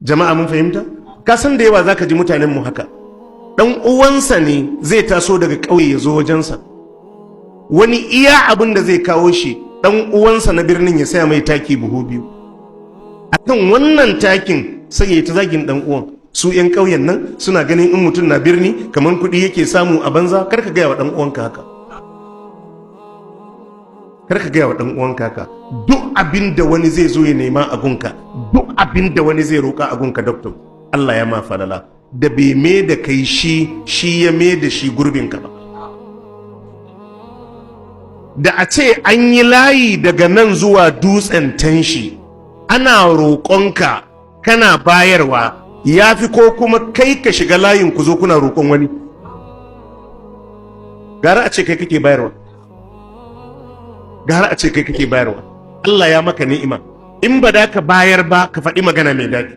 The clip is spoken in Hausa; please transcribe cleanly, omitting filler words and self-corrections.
Jama'a, mun fahimta? Ka san da yawa zaka ji mutanen mu haka, dan uwansa ne zai taso daga ƙauye ya zo wajensa, wani iya abin da zai kawo shi, dan uwansa na birnin ya saya mai taki buhu 2. Akan wannan takin sai ya ta zagin dan uwan. Su 'yan ƙauyen nan suna ganin in mutum na birni kamar kuɗi yake samu a banza. Kar ka gaya wa dan uwanka haka, kar ka gaya wa dan uwanka haka. Duk abin da wani zai zo ya nema a gunka, duk abin da wani zai roƙa a gunka, doctor, Allah ya ma falala da bai me da kai shi, shi ya me da shi gurbinka ba. Da a ce an yi layi daga nan zuwa Dutsen Tanshi ana roƙonka kana bayarwa, ya fi ko kuma kai ka shiga layin ku zo kuna roƙon wani. Gara a ce kai kake bayarwa, gara a ce kai kake bayarwa. Allah ya maka ni'ima, in ba da ka bayar ba, ka faɗi magana mai daɗi.